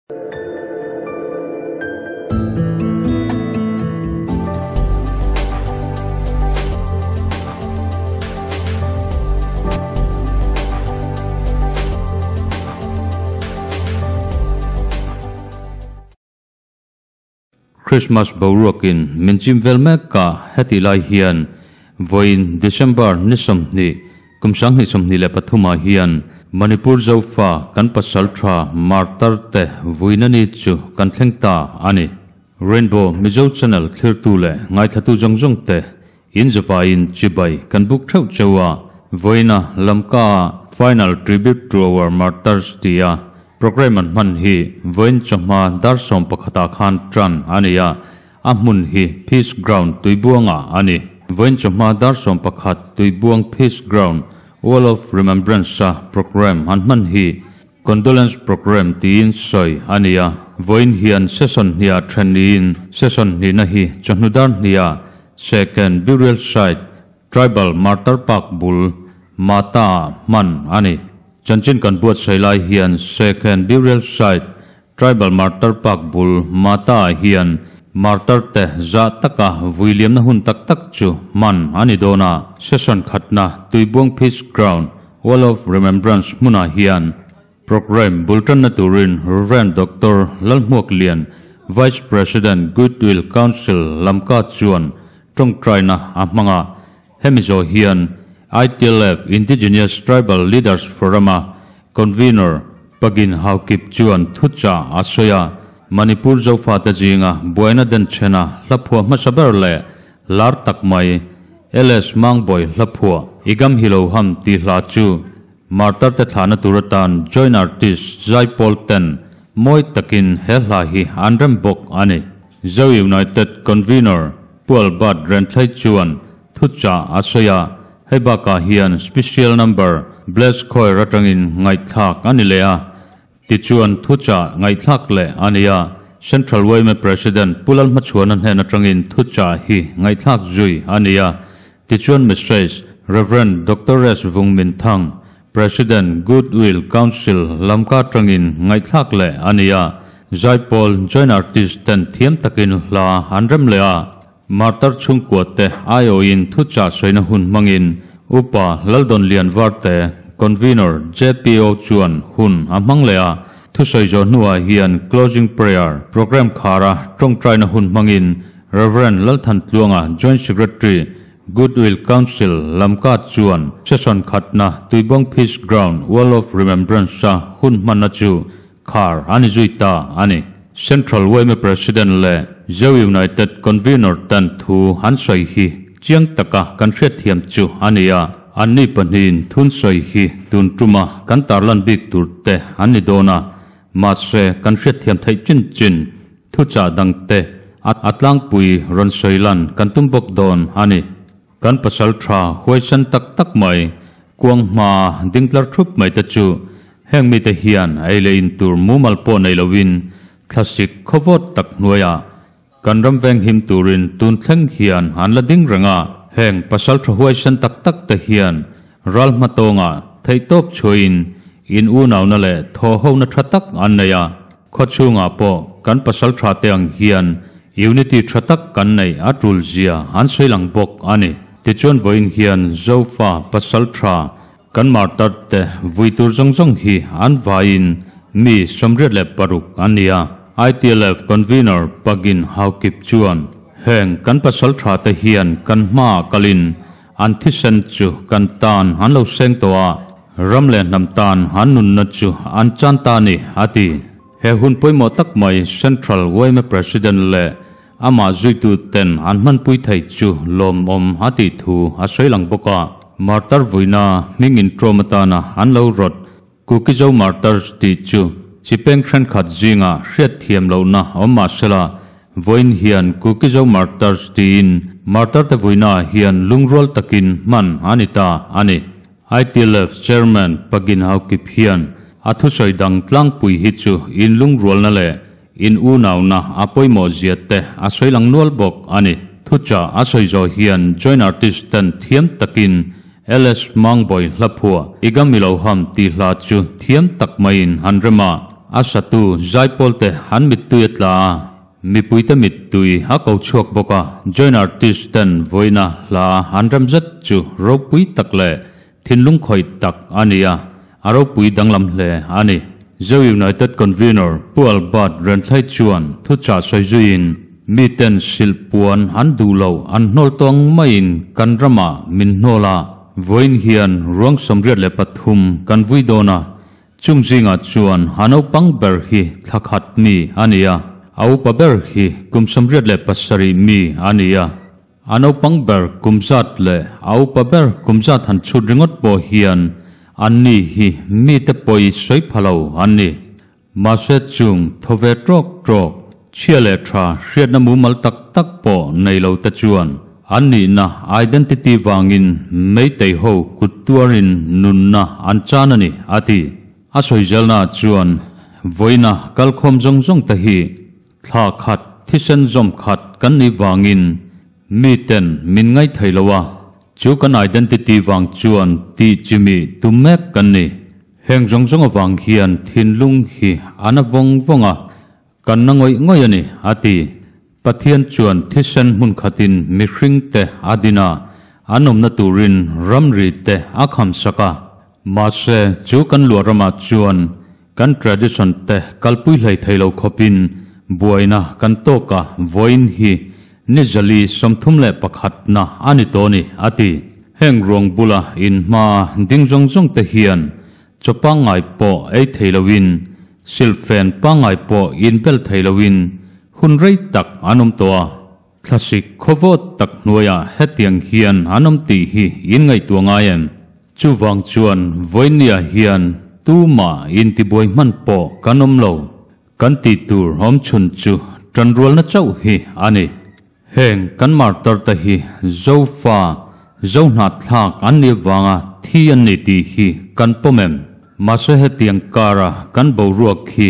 Christmas boruakin min chim vel mek a, hetih lai hian vawiin December ni 20, kum 2023 ah hian Manipur Zofa kan pasaltha martar te vuina ni chu kan thleng ta a ni. Rainbow Mizo Channel thlirtu leh ngaithlatu zawng zawng te in zavaiin chibai kan buk theuh cheu a, vawiina Lamka ah Final Tribute to Our Martyrs tia Programme an hman hi vawiin chawhma dar 11 ah khan tan a ni a, a hmun hi Peace Ground Tuibuangah a ni. Vawiin chawhma dar 11 Tuibuang Peace Ground Wall of Remembrance-a programme an hman hi Condolence Programme tiin sawi a ni a, vawiin hian session hniah then niin session hnihna hi chawhnu dar hniah Second Burial Site Tribal Martyr Park bul Mata-ah hman a ni. Chanchin kan buatsaih lai hian Second Burial Site, Tribal Martyr Park bul Mata-ah hian Martyr te zah taka vui liamna hun tak tak chu hman a ni dawn a. Session khatna Tuibuang Peace Ground, Wall of Remembrance hmunah hian Programme bul tanna turin Rev. Doctor Lalhmuak Lian, Vice President Goodwill Council Lamka chuan tawngtaina a hmang a. Hemi zawh hian ITLF, Indigenous Tribal Leaders Forum-a Convener Pagin Haokip chuan thuchah a sawi a, Manipur Zofate zinga buaina denchhena hlaphuah hmasa ber leh lar tak mai LS Mangbawi hlaphuah Igam Hiloham tih hla chu Martar te thlahna tur atan Joint Artist Zaipawl ten mawi takin he hla hi an rem bawk a ni. Zo United Convener Pu Albert Renthlei chuan thuchah a sawi a, hei bakah hian Special Number Bless Choir atangin ngaihthlak a ni leh a, tichuan thuchah ngaihthlak leh a ni a, Central yma President Pu Lalhmachhuana hnen atangin thuchah hi ngaihthlak zui a ni a, tichuan Message Rev. Doctor S. Vungminthang, President Goodwill Council lamka atangin ngaihthlak leh a ni a, Zaipawl Joint Artist ten thiam takin hla an rem leh a, Martar chhungkua te aiawhin thuchah sawina hun hmangin Upa Laldawnlian Varte, Convener JPO chuan hun a hmang leh a, thusawi zawh hnuah hian Closing Prayer Programme khara tawngtaina hun hmangin Rev. Lalthantluanga, Joint Secretary, Goodwill Council, Lamka chuan session khatna Tuibawng Peace Ground Wall of Remembrance-a hun hmanna chu Khar a ni zui ta a ni. Central yma President leh Zo United Convener ten thu an sawi hi chiang taka kan hriatthiam chu a ni a, anni pahnihin thun sawi hi tun tuma kan tarlan bik tur te an ni dawn a, mahse kan hriatthiam theih chin chin thuchah dang te a tlangpui rawn sawi lan kan tum bawk dawn a ni. Kan pasal tha huaisan tak tak mai, kuang hma ding tlar thup mai te chu heng mite hian ei leh in tur mumal pawh nei loin thlasik khawvawt tak hnuaiah kan ram veng him turin tun thleng hian an la ding reng a. Heng pasal tha huaisan tak tak te hian ral hma tawngah theihtawp chhuahin in unauna leh thawhhona tha tak an nei a. Khawchhungah pawh kan pasal tha te ang hian unity tha tak kan neih a tul zia an sawi lang bawk a ni. Tichuan vawiin hian Zofa pasal tha kan martar te vui tur zawng zawng hi an vaiin mi 86 an ni a. ITLF Convener Pagin Haokip chuan heng kan pasal tha te hian kan hmaah kalin an thisen chu kan tan an lo seng tawh a, ram leh hnam tan an nunna chu an chan ta a ni, a ti. He hun pawimawh tak mai Central yma President leh amah zuitu ten an hmanpui thei chu lawmawm a tih thu a sawi lang bawk a. Martar vuina hming intrawm atana an lo rawt Kukizo Martyrs tih chu chi peng thenkhat zingah hriatthiam lohna awm mah sela, vawiin hian Kukizo Martyrs tiin Martar te vuinaah hian lungrual takin hman a ni ta a ni. ITLF Chairman Pagin Haokip hian a thusawi dang tlangpui hi chu inlungrualna leh in unauna a pawimawh zia te a sawi lang nual bawk a ni. Thuchah a sawi zawh hian Joint Artist ten thiam takin LS Mangbawi hlaphuah Igam Iloham tih hla chu thiam tak maiin an rem a. A satu zaipawl te an mittui a tla a, mipuite mittui a ko chhuak bawk a. Joint Artist ten vawiina hla an rem zet chu ropui tak leh thinlung khawih tak a ni a, a ropui danglam hle a ni. Zo United Convener Pu Albert Renthlei chuan thuchah sawi zuiin, Miten silhpuan an duh loh an hnawl tawng maiin kan ramah min hnawl a, vawiin hian ruang 83 kan vui dawn a, chung zingah chuan a naupang ber hi thla khat mi a ni a, a upa ber hi kum 87 mi a ni a. A naupang ber kum zat leh a upa ber kum zat han chhut ringawt pawh hian anni hi mite pawi sawi pha lo an ni. Mahse chung thaw ve trawk trawk, chhia leh tha hriatna mumal tak tak pawh nei lo te chuan an nihna identity vangin meitei ho kut tuarin nunna an chan a ni, a ti. A sawi zelnaah chuan vawiina kalkhawm zawng zawng te hi Thla khat, thisen zawm khat kan nih vangin miten min ngaih thei lo a, chu kan identity vang chuan tih chimi tum mek kan ni. Heng zawng zawng avang hian thinlung hi a na vawng vawng a, kan na ngawih ngawih a ni, a ti. Pathian chuan thisen hmun khatin mihringte a din a, an awmna turin ramri te a kham sak a. Mahse, chu kan luah ramah chuan Kan tradition te kalpui hlei thei lo khawpin buaina kan tawk a, vawiin hi ni zali 31 na a ni tawh ni, a ti. Heng ruang bula in hmaa ding zawng zawng te hian chaw pangngai pawh ei thei loin, silhfen pangngai pawh inbel thei loin hun rei tak an awm tawh a. Thlasik khawvawt tak hnuaiah hetiang hian an awm tih hi in ngaihtuah ngai em? Chuvang chuan vawinia hian tumah intibuai hman pawh kan awm lo. Kan tih tur awmchhun chu tanrualna chauh hi a ni. Heng kan martar te hi Zofa, Zohnahthlak an nih avanga thi an ni tih hi kan pawm em? Mahse hetiang kara kan boruak hi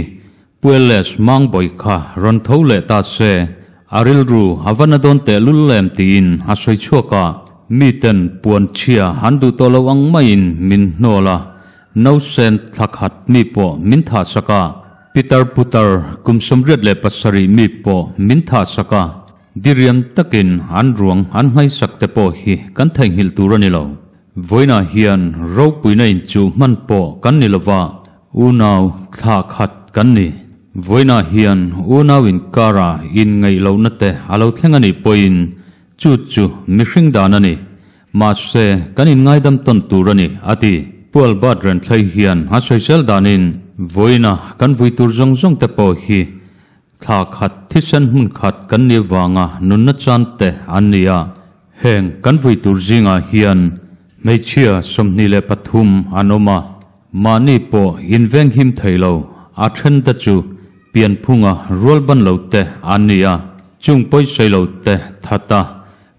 Pu LS Mangbawi kha rawn tho leh ta se, a rilru a va na dawn teh lul em tiin a sawi chhuak a, miten puan chhia an duh tawh lo ang maiin min hnawl a, nausen thla khat mi pawh min thah sak a, pitar putar kum 87 mi pawh min thah sak a, diriam takin an ruang an nghaisak te pawh hi kan theihnghilh tur a ni lo. Vawiinah hian ropuina inchuh hman pawh kan ni lova, Unau thla khat kan ni. Vawiinah hian unau inkara inngaih lohna te a lo thleng a nih pawhin chu chu mihring dan a ni. Mahse, kan inngaidam tawn tur a ni, a ti. Pu Albert Renthlei hian a sawisel danin vawiina kan vui tur zawng zawng te pawh hi thla khat thisen hmun khat kan nih vanga nunna chan te an ni a. Heng kan vui tur zingah hian hmeichhia 23 an awm a. Mahni pawh inveng him thei lo, a then te chu pianphunga rual ban lo te an ni a, chung pawisawi lo te that a,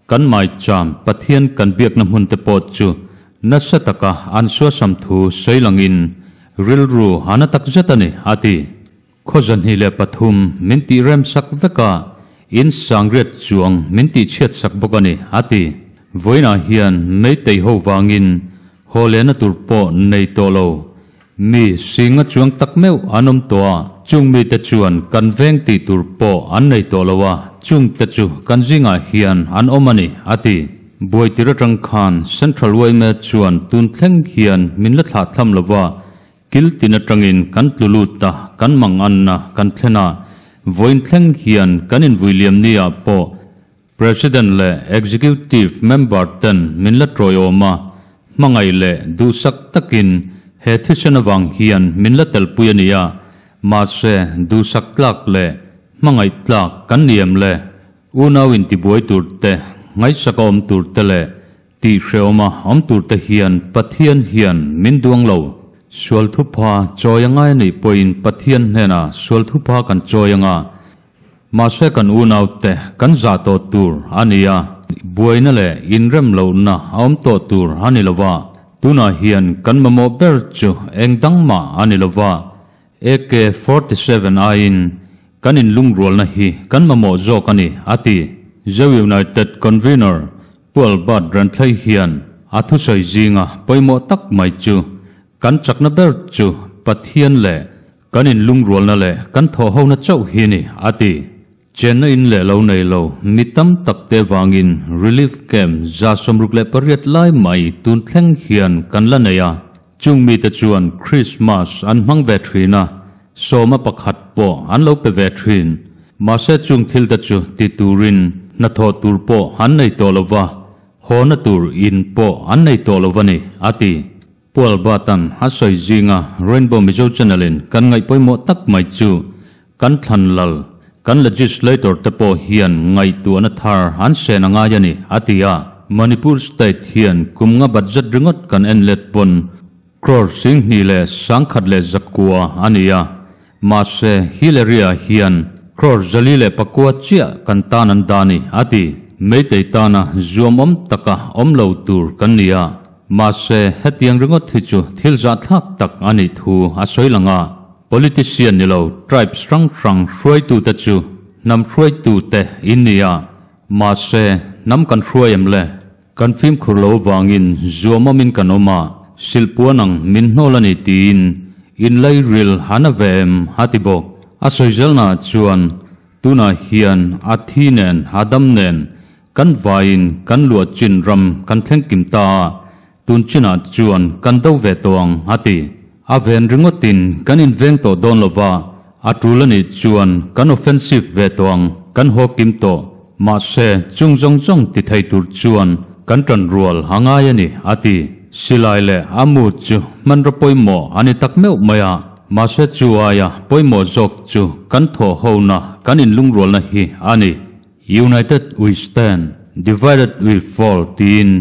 kan maicham Pathian kan biakna hmun te pawh chu nasa taka an suasam thu sawi langin rilru a na tak zet a ni, a ti. Khaw 23 min tih rem sak vek a, in sangriat chuang min tih chhiat sak bawk a ni, a ti. Vawiinah hian Meitei ho vangin haw lehna tur pawh nei tawh lo. Mi singa chuang tak meuh an awm tawh a, chung mite chuan kan veng tih tur pawh an nei tawh lo a, chungte chu kan zingah hian an awm a ni, a ti. Buai tir atang khan Central yma chuan tun thleng hian min la thlah tham lo va, Kil tin atangin kan tlu lut a, kan mang anna kan thlen a, vawiin thleng hian kan invui liam ni ah pawh President leh Executive member ten min la tawiawm a, hmangaih leh duhsak takin he thisen avang hian min la telpui a ni a, mahse duhsak tlak leh hmangaih tlak kan ni em le? Unau intibuai tur te, ngaihsak a awm tur te leh Tih hrehawma awm turte hian Pathian hian min duang lo. Sual thupha chawi a ngai a nih pawhin Pathian hnenah sual thupha kan chawi anga, mahse kan unaute kan zah tawh tur a ni a, buaina leh inrem lohna a awm tawh tur a ni lova, tunah hian kan mamawh ber chu eng dang mah a ni lova, AK-47 aiin kan inlungrualna hi kan mamawh zawk a ni, a ti. Zo United Convener Pu Albert Renthlei hian a thusawi zinga pawimawh tak mai chu kan chakna ber chu Pathian leh kan inlungrualna leh kan thawhhona chauh hi a ni, a ti. Chenna in leh lo nei lo mi tam tak te vangin relief camp 168 lai mai tun thleng hian kan la nei a. Chung mite chuan Krismas an hmang ve thin a, sawma pakhat pawh an lo pe ve thin. Mahse chung thil te chu ti turin hnathawh tur pawh an nei tawh lo va, hawna tur in pawh an nei tawh lo va ni, a ti. Pu Albert-a'n a sawi zinga Rainbow Mizo Channel-in kan ngaih pawimawh tak mai chu kan thlan lal, kan legislator te pawh hian ngaihtuahna thar an sen a ngai a ni, a ti a. Manipur state hian kum nga budget ringawt kan en let pawn crore 21,100 a ni a, mahse hill area hian crore 409 chiah kan tan an dah a ni, a ti. Meitei tana zuamawm taka awm lo tur kan ni a, mahse hetiang ringawt hi chu thil zahthlak tak a nih thu a sawi lang a. Politician ni lo tribes hrang hrang hruaitute chu hnam hruaitute in ni a, mahse hnam kan hruai em le? Kan fimkhur lo vangin zuamawmin kan awm a, silhpuan ang min hnawl a ni tiin inlairil han a ve em a ti bawk. A sawi zelnaah chuan tunah hian a thi nen a dam nen kan vaiin kan luah chin ram kan thleng kim ta a, tun chinah chuan kan do ve tawh ang a ti. A ven ringawtin kan inveng tawh dawn lo va, a tul a nih chuan kan offensive ve tawh ang, kan haw kim tawh. Mahse, chung zawng zawng ti thei tur chuan kan ṭan rual a ngai a ni, a ti. Silai leh a mu chu hmanraw pawimawh a ni tak meuh mai a, mahse chu aia pawimawh zawk chu kan thawh hona, kan inlungrualna hi a ni. United we stand, divided we fall tiin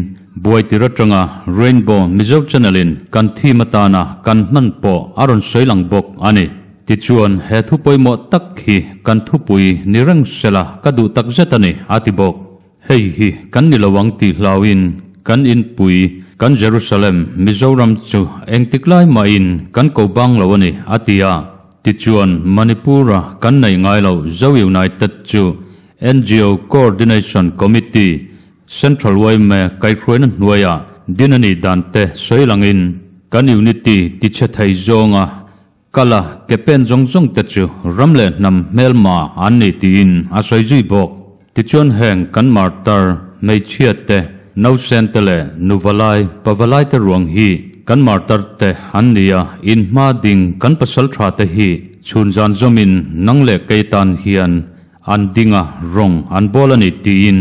buai tir atanga Rainbow Mizo Channel in kan theme atana kan hman pawh a rawn sawi lang bawk a ni. Tichuan he thu pawimawh tak hi kan thupui ni reng sela ka duh tak zet a ni, a ti bawk. Hei hi kan ni lo ang tih hlauin kan inpui kan Jerusalem Mizoram chu engtik lai mahin kan ko bang lo a ni, a ti a. Tichuan, Manipur-a kan neih ngai loh Zo United chu ngo Coordination Committee, Central yma kaihhruaina hnuaiah din a nih dan te sawi langin kan unity tichhe thei zawnga kal a ke pen zawng zawng te chu ram leh hnam hmelma an ni tiin a sawi zui bawk. Tichuan heng kan martar, hmeichhia te, nausen te leh nuvalai, pavalai te ruang hi kan martar te an ni a, in hma ding kan pasal tha te hi chhun zan zawmin nang leh kei tan hian an ding a, rawng an bawl a ni tiin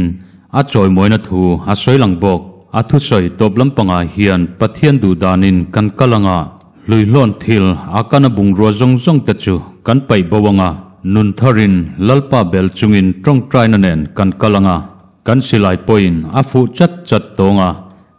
a chawimawina thu a sawi lang bawk. A thusawi tawp lampangah hian Pathian duh danin kan kal ang a, Hluihlawn thil a kana bungrua zawng zawng te chu kan paih bo ang a, nun tharin Lalpa bel chungin tawngtaina nen kan kal ang a, kan silai pawhin a fuh chat chat tawng a,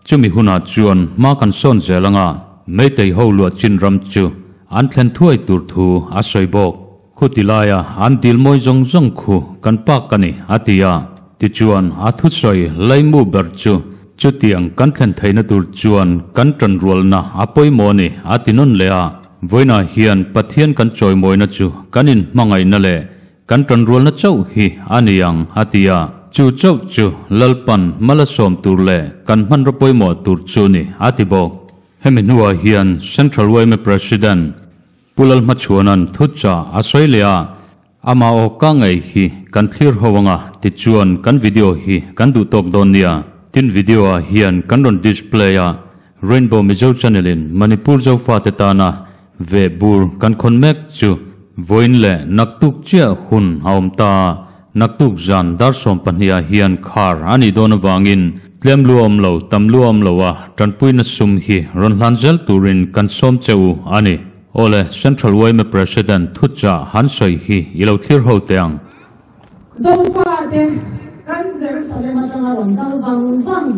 chumi hunah chuan hma kan sawn zel ang a, Meitei ho luah chin ram chu an thlen thuai tur thu a sawi bawk. Khuti laia an dil mawi zawng zawng khu kan pak a ni, a ti a. Tichuan, a thusawi laimu ber chu chutiang kan thlen theihna tur chuan kan ṭanrualna a pawimawh a ni, a ti nawn leh a. Vawiinah hian Pathian kan chawimawina chu kan inhmangaihna leh kan ṭanrualna chauh hi a ni ang, a ti a. Chu chauh chu Lalpan mal a sawm tur leh kan hmanraw pawimawh tur chu ni, a ti bawk. Hemi hnuah hian Central yma President, Pu Lalhmachhuana'n thucha a sawi leh a, amah aw ka ngei hi kan thlir ho anga tichuan kan video hi kan duh tawk dawn nia. Tin video ah hian kan rawn display a, Rainbow Mizo Channel in Manipur Zofate tana veh bur kan khawn mek chu vawiin leh naktuk chiah hun a awm ta a, naktuk zan dar 12 ah hian khar a nih dawn avangin tlem lu a awm lo, tam lu a awm lo a, tanpuina sum hi rawn hlan zel turin kan sawm che u a ni. Awle, Central yma President thuchah han sawi hi i lo thlir ho teh ang. Zofate kan Jerusalem atanga rawn kal vang vang.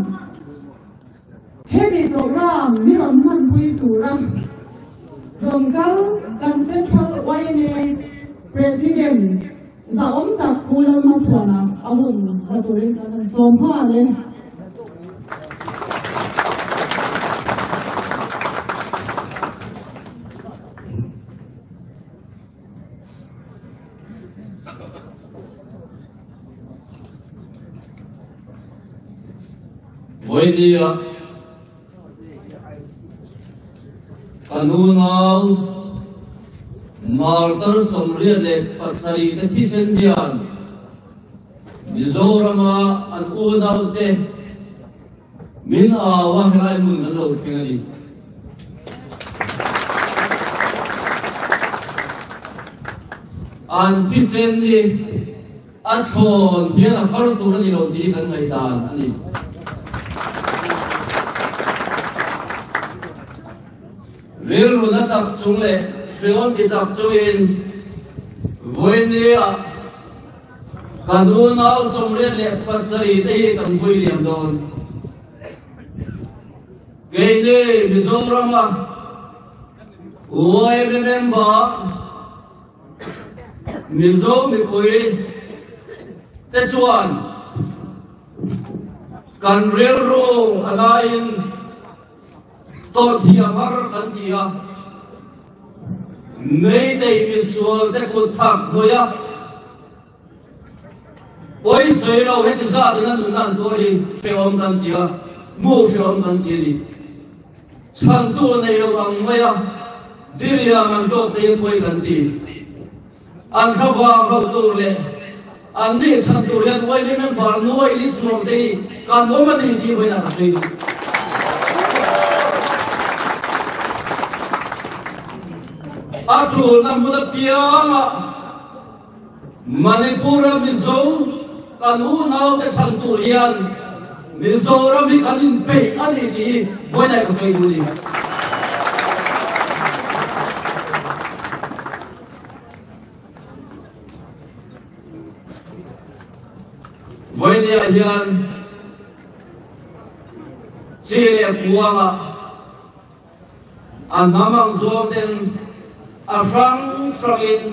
Hemi programme mi rawn hmanpui tura rawn kal kan Central yma President zahawm tak Pu Lalhmachhuana a hun la turin kan han sawm nghal e. Vawinia ka nunau Martar 27 te thisen hian Mizorama an unaute min au a, helai hmun kan lo thleng a ni. An thisen hi a thlawn hian a far tur a ni lo tih hi kan ngaihdan a ni. Rilru na tak chung leh hreawm ti tak chungin vawinia kan unau 27 te hi kan vui liam dawn. Keini Mizorama YMA member Mizo mipui te chuan kan rilru a laiin Tawrhthiam har kan ti a, Meitei misual te kut thak hnuai a, pawi sawi lo heti zat in a nun an tuar hi hrehawm kan ti a, hmuh hrehawm kan ti a ni. Chhantu nei lo ang mai a, diriam an tawk te hi pawi kan ti. An thlavang ho tur leh an nih chhan tur hian YB member nuai lit chhuak te hi kan awm a ni tih vawiinah ka sawi duh. A tulna hmun apiangah Manipur-a Mizo kan unaute chhan tur hian Mizoram hi kan inpeih a ni tih hi vawiinah ka sawi duh a ni. Vawinia hian chi leh kuangah a hnam ang zawng ten a hrang hrangin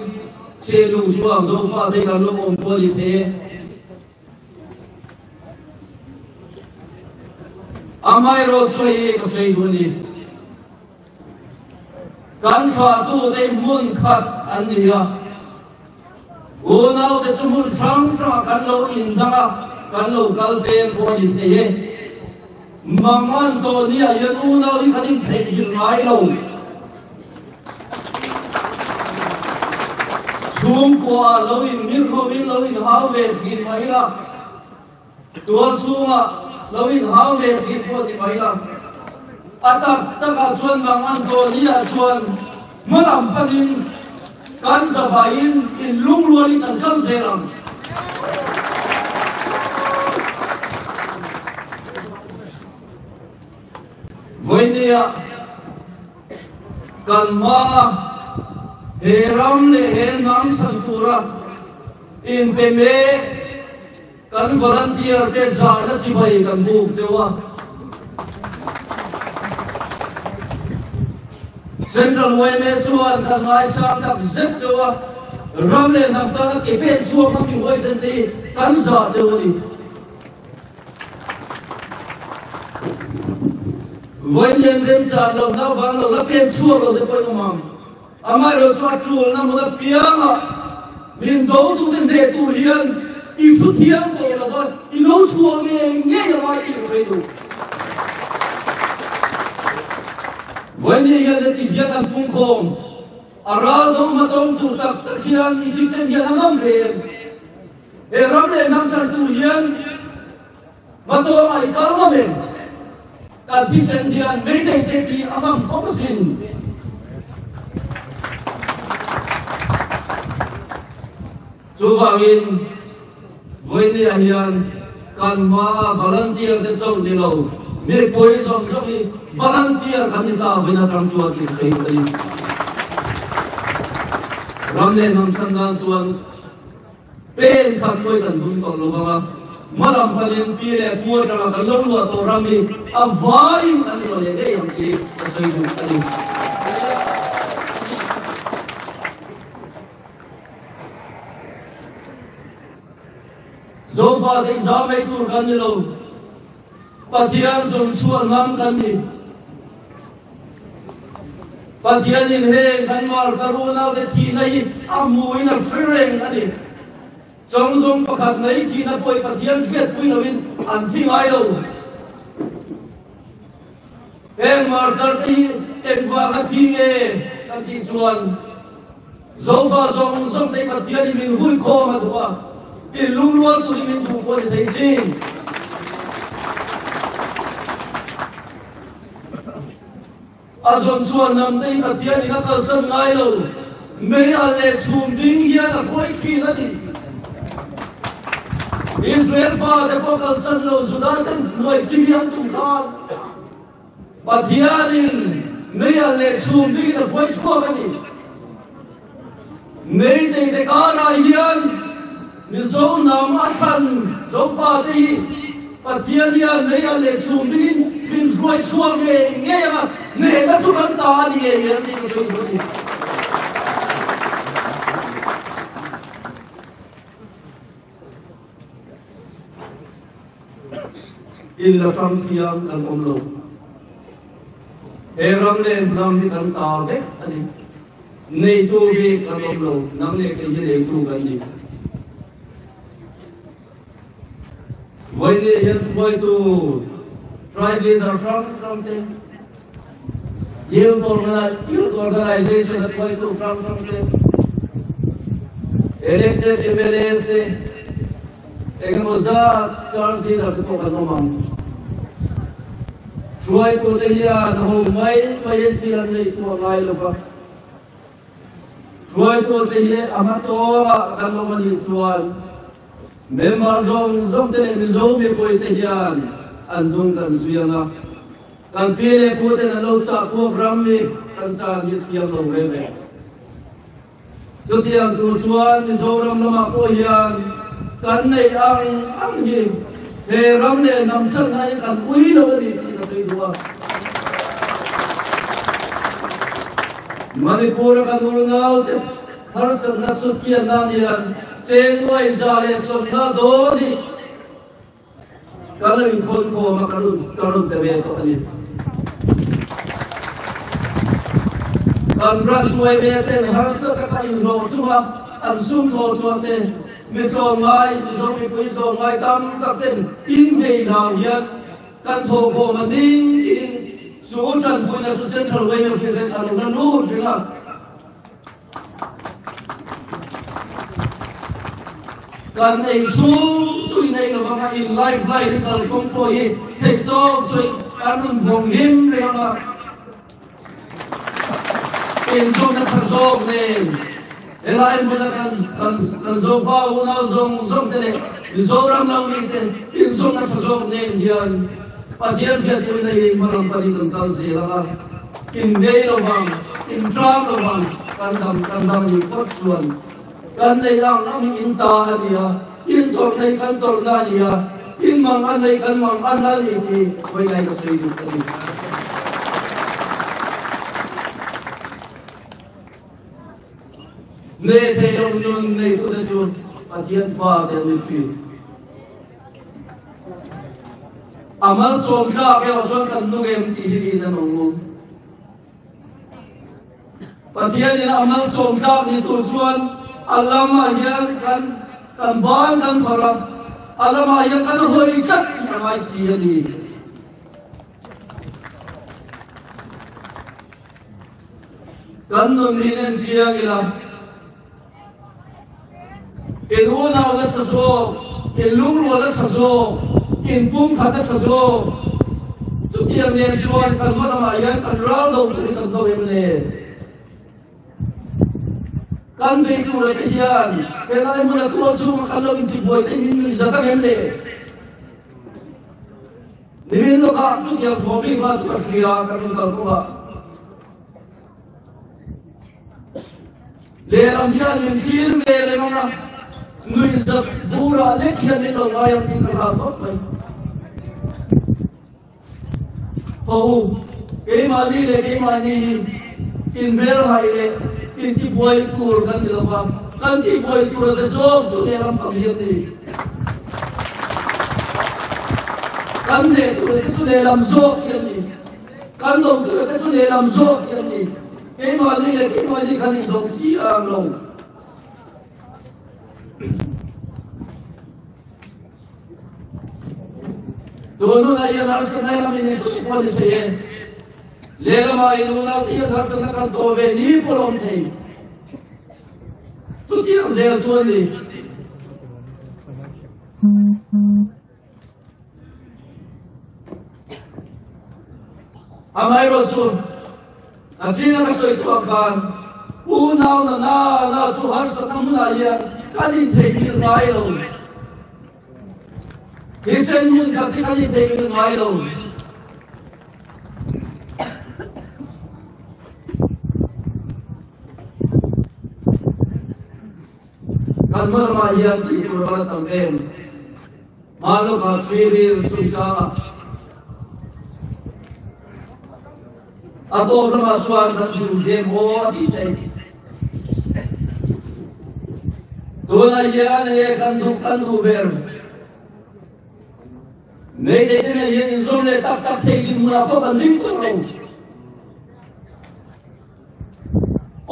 chi lung chhuak Zofate kan lo awm pawh a ni thei e. Amaherawhchu hei hi ka sawi duh a ni. Kan thlahtute hi hmun khat an ni a, unaute chu hmun hrang hrangah kan lo indang a, kan lo kal peng pawh a ni thei e. Mangan tawh niah hian unau hi kan intheihnghilh ngai lo. Chhungkua lo inngirhawmin lo inhau ve thin mai la. Tual chhungah lo inhau ve thin pawh ni mai la. A tak takah chuan Mangan Tawni-ah chuan hma lam panin kan zavaiin inlungrualin kan kal zel ang. Vawinia kan hmaa he ram leh he hnam chhan tura inpe mek Kan volunteer te zahna chibai kan buk cheu a. Central yma chuan kan ngaisang tak zet cheu a, ram leh hnam tana ke pen chhuak ngam mi huaisen te hi kan zah cheu a ni. Vawiin remchan lo naupang lo la pen chhuak lo te pawhin awm ang. Amaherawhchu a tulna hmun apiangah min dotute hneh tur hian i thu thiam tawh lo va, i lo chhuah ngei ngei a ngai tih ka sawi duh. Vawiin hian heti hian an pungkhawm a ral do hmatawng tur tak tak hian i thisen hian a ngam hle em? He ram leh hnam chhan tur hian hmatawngah i kal ngam em? Kan thisen hian meitei te khi a hmang khawp asin. Chuvangin vawinia hian kan hmaa volunteer te chauh ni lo, mipui zawng zawng hi volunteer kan ni ta vawiin atang chuan tih sawi a ni. Ram leh hnam chhan nan chuan Pen khat pawi kan dun tawh lo vang a, hmalam panin pi leh pu atanga kan lo luah tawh ram hi a vaiin kan luah leh ngei ang tih ka sawi duh a ni. Zofate i zam mai tur kan ni lo, Pathian zawng chhuah ngam kan ni. Pathianin heng kan Martha runaute thihna hi a hmuhin a hre reng a ni. Chawngzawng pakhat mai thihna pawh hi Pathian hriatpui loin an thi ngai lo. Heng martar te hi engvanga thi nge kan tih chuan. Zofa zawng zawng te Pathian in min hui khawm a duh a, in lungrual turin min duh pawh ni thei sin. A zawn chuan hnam te hi Pathian in a kalsan ngai lo, mei alh leh chhum ding hian a hruai thin a ni. Israel fate pawh kalsan lo Juda ten hnuai chi hi an tum khan Pathian in mei alh leh chhum ding in a hruai chhuak a ni. Meitei te karah hian Mizo hnam a thlan Zofate hi Pathian hian mei alh leh chhum dingin min hruai chhuak ngei ngei ang a, hnehna chu kan ta a ni ngei ngei ang tih ka sawi duh a ni. In la hrang thiam kan awm lo. He ram leh hnam hi kan ta vek a ni. Neitu bik kan awm lo, nang leh kei hi neitu kan ni. Vawiin hian hruaitu tribe leader hrang hrang te, youth organization a hruaitu hrang hrang te, elected MLAs te, Engemaw zat church leader te pawh kan awm ang. Hruaitute hian ho mai maiin thil an neih thu a ngai lo va. Hruaitute hi a hma tawngah kan awm a nih chuan member zawng zawng te leh Mizo mipuite hian an hnung kan zui ang a. Kan pi leh puten an lo sahkhuak ram hi kan chan hi thiam lo reng reng. Chutiang tur chuan Mizoram lamah pawh hian kan neih ang ang hi he ram leh hnam chhanna hi kan ui lo a ni tih ka sawi duh a. Manipur-a kan unaute harsatna chhutkian nan hian cheng nuai 150 dawn hi Kan lo inkhawn khawm a, ka rawn pe ve tawh a ni. Kan branch hruai ten harsa taka inhlawh chunga an sum thaw chuan te, mi tlawmngai, Mizo mipui tlawmngai tam tak ten inngei hlau hian kan thaw khawm a ni tiin chu tanpuina chu Central Women Prison a lo la lut reng a. Kan ei chhung chu in ei lovang a, in life line hi kalkawng pawh hi theih tawk chu kan rawn vawng him reng ang a. Inzawmna tha zawk nen helai hmuna kan kan kan Zofa unau zawng zawng te leh Mizoram lo mi te inzawmna tha zawk nen hian Pathian hriatpuina hi hmalam panin kan kal zel ang a. In nei lo vang, in ṭam lo vang, kan dam kan dam nih phawt chuan kan nei ang ang hi in ta a ni a, in tawrh nei kan tawrhna a ni a, in mang an nei kan mang an a ni tih vawihnai ka sawi duh a ni. Nei thei lo nun neitute chu Pathian fate an ni ṭhin. A malsawm tlak erawh chuan kan nung em tih hi in an awm u. Pathianin a malsawm tlak ni tur chuan a lamah hian kan kan ban kan phar a, a lamah hian kan hawi tlat tih a ngai si a ni. Kan nun hi in en chiang ila. In unauna tha zawk, in lungrualna tha zawk, in pumkhatna tha zawk. Chutiang nen chuan kan hma lamah hian kan ral do tur hi kan do em le? Kan bei tur te hian helai hmuna tual chhunga kan lo intibuai te min nuih zat ang em le? Nimin lawkah chutiang thawm bik hma chu ka hria kan rawn kal kawngah. Lehlam hian min thlir ve reng ang a, nuihzat burah lek hian min lo ngai ang tih ka hlau tawp mai. Haw u, keimahni leh keimahni hi inhmelhai leh intibuai tur kan ni lo va, kan tihbuai tur te zawk chu lehlam pang hi an ni. Kan hneh tur te chu lehlam zawk hi an ni. Kan lo tur te chu lehlam zawk hi an ni. Keimahni leh keimahni khan indawh thiam lo. Tun hunah hian harsatna lam in tui pawh ni thei e. Lehlamah in unau te hian harsatna kan tawh ve ni pawh a awm thei. Chutiang zel chu a ni. Amaherawhchu, a zing a ka sawi tuah khan unau na na na chu harsatna hmunah hian kan intheihnghilh ngai lo. Thisen hmun khat hi kan intheihnghilh ngai lo. Kan hma lamah hian tih tur a la tam em? Hmanlawkah Trivir chungchangah a tawp lamah chuan kan chhun zem aw a tih theih. Tunah hian he kan duh kan duh ber. Meitei te nen hian inzawm leh tak tak thei dinhmunah pawh kan ding tawh lo.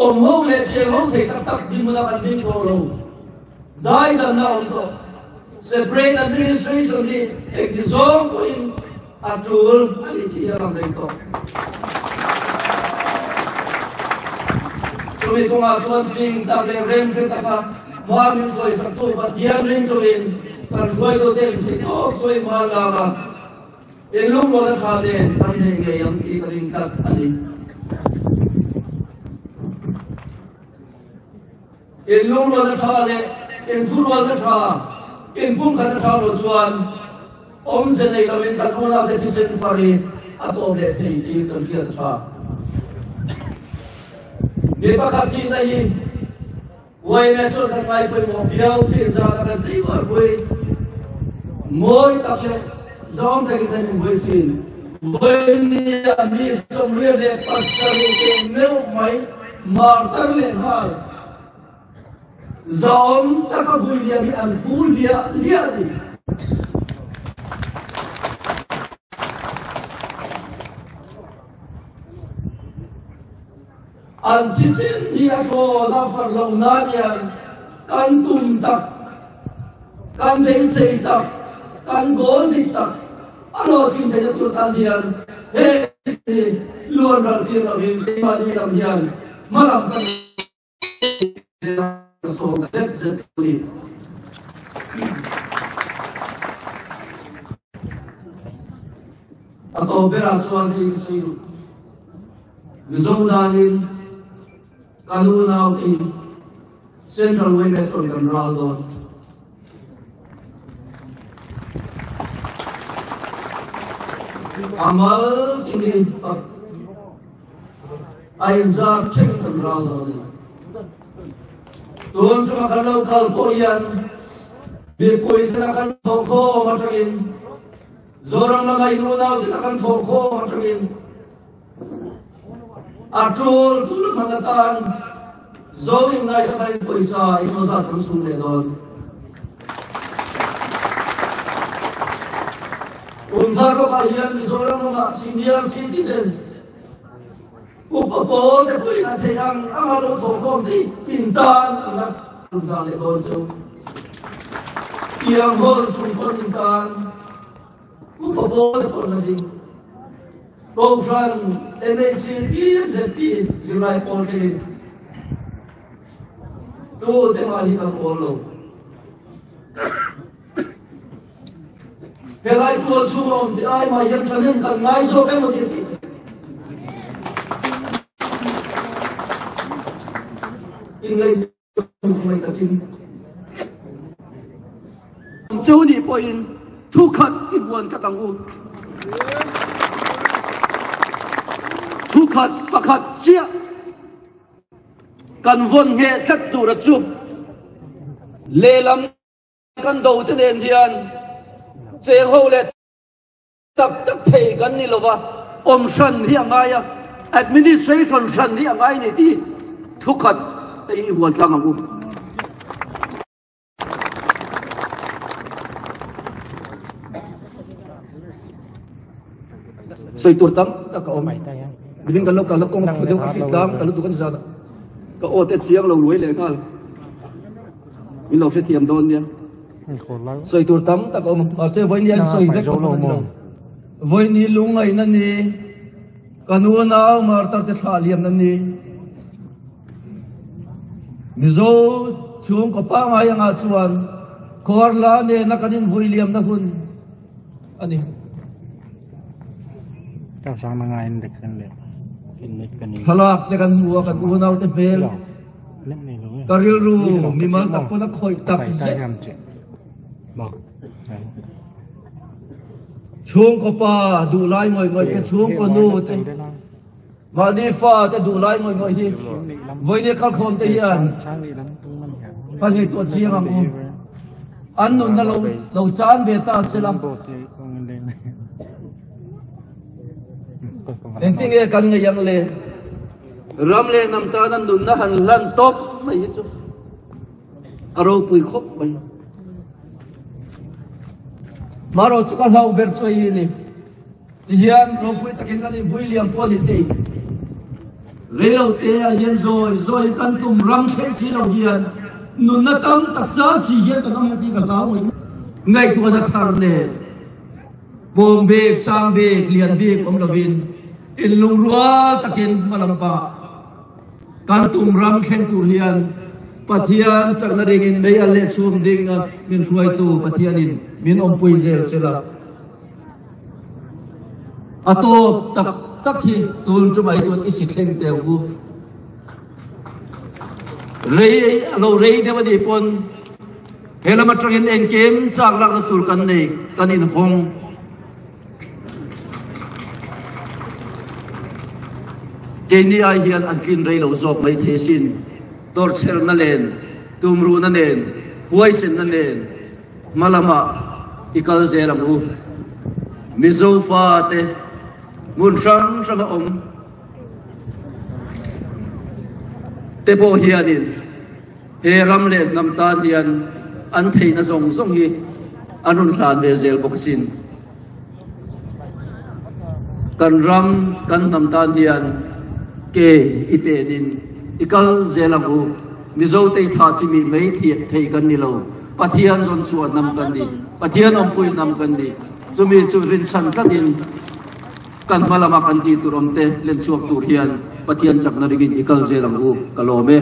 Awm ho leh cheng ho thei tak tak dinhmunah kan ding tawh lo. Dai danna a awm tawh. Separate administration hi engti zawng pawhin a tul a ni tih hi a lang reng tawh. Chumi kawngah chuan fing tak leh rem hre taka hma min hruaisaktu Pathian ring chungin kan hruaitute in theih tawk chu i hma lak a, in lungrual a tha nen kan theih ngei ang tih ka ring tlat a ni. In lungrual a tha leh in thurual a tha, in pumkhat a tha lo chuan Awmze nei loin kan unaute thisen far hi a tawp leh thei tiin kan hriat a tha. Mi pakhat thihna hi YMA chuan kan ngai pawimawh viau thin zana kan tlei uar pui. Mawi tak leh zawm takin kan invui thin. Vawinia mi 97 te meuh mai martar leh nghal Zawm taka vui liam hi an pu liah liah a ni. An thisen hi a thlawn a far lo nan hian kan tum tak, kan beisei tak, kan goal dik tak a hlawhtling theihna tur tan hian he hi luan ral tir loin keimahni lam hian hmalam kan A tawp berah chuan hei ka sawi duh. Mizo danin ka nu nau te hi Central Women chuan kan ral dawn. Amal tini A inzar thleng kan ral dawn a ni. Tun chunga kan lo kal pawh hian mipui tena kan thawh khawm atangin Zoram lama in unau tena kan thawh khawm atangin a tul tul hman atan Zo in ngaihthla in pawisa engemaw zat kan chhung leh dawn. Kum thar lawkah hian Mizoram lamah senior citizen Upa pawl te pawhin an theih ang anga lo thawhkhawm te in tan an la tum dan leh dawn chu. Tiang hawn chung pawn in tan upa pawl te pawh an la ding. Kohhran MHP, MZP zirlai pawl thlengin tu te mah hi kan awl lo. Helai tual chhung a awm tih ai mah hian thahnem kan ngai zawk emaw tih a tih theih. Inngaihtuah takin Cheu nih pawhin thu khat i huan tlat ang u. Thu khat pakhat chiah kan vawn ngheh tlat tura chu lehlam Kan do te nen hian cheng ho leh tak tak thei kan ni lova, awm hran hi a ngai a, administration hran hi a ngai ni tih thukhat hei hi huan tlang ang u. Sawi tur tam tak a awm. Miling kan lo kal na kawng a phu deuh a hrit tlang ta lutuk a ni zat a, ka aw te chiang lo ruai leh nghal. Min lo hrethiam dawn nia. Sawi tur tam tak a awm. Mahse vawiin hian sawi vek ka hmu lo. Vawiin hi lungngaihna ni, ka nu nau martar te thlah liamna ni. Mizo. Chhungkaw pangngai angah chuan khawar hla nena kan invui liamna hun a ni. Thlalak te kan hmu a, kan unaute hmel, ka rilru mimal tak pawn a khawih tak zet. Chhungkaw pa duhlai ngawih ngawih te, chhungkaw nu te, Mahni fa te duh lai ngawih ngawih hi vawinia kalkhawm te hian kan ngaihtuah chiang ang u. An nunna lo lo chan ve ta sela. Engtinge kan ngaih ang le? Ram leh hnam tan an nunna han hlan tawp mai hi chu a ropui khawp mai. Marawh chu ka hlauh ber chu hei hi ni. Tihian ropui takin kan invui liam pawh a ni thei. Reilote ah hian zawi zawiin kan tum ram thleng si lo hian nunna tam tak chal si hian kan awm ang tih ka hlau mai. Ngaihtuahna thar nen bawm bik, sang bik, lian bik awm lovin inlungrual takin hma lam pah kan tum ram thleng tur hian Pathian chakna ringin mei a leh chhum ding a min hruaitu Pathianin min awmpui zel sela. A tawp tak tak hi tun chu mai chuan i si thleng teh ang u. Rei a lo rei deuh a nih pawn he lam atangin engkim chak lakna tur kan nei kan inhawng. Keini ai hian an tlin rei lo zawk mai thei sin. Tawrhchhelna nen, tumruhna nen, huaisenna nen. Hma lamah i kal zel ang u. Mizo fate hmun hrang hranga awm te pawh hianin he ram leh hnam tan hian an theihna zawng zawng hi an rawn hlan ve zel bawk sin. Kan ram, kan hnam tan hian ke i penin i kal zel ang u. Mizote i thah chimi mai thei kan ni lo. Pathian zawn chhuah hnam kan ni. Pathian awmpui hnam kan ni. Chumi chu rinchhan tlatin kan hma lama kan tih tur awmte len chhuak tur hian Pathian chakna ringin i kal zel ang u. Ka lawm e.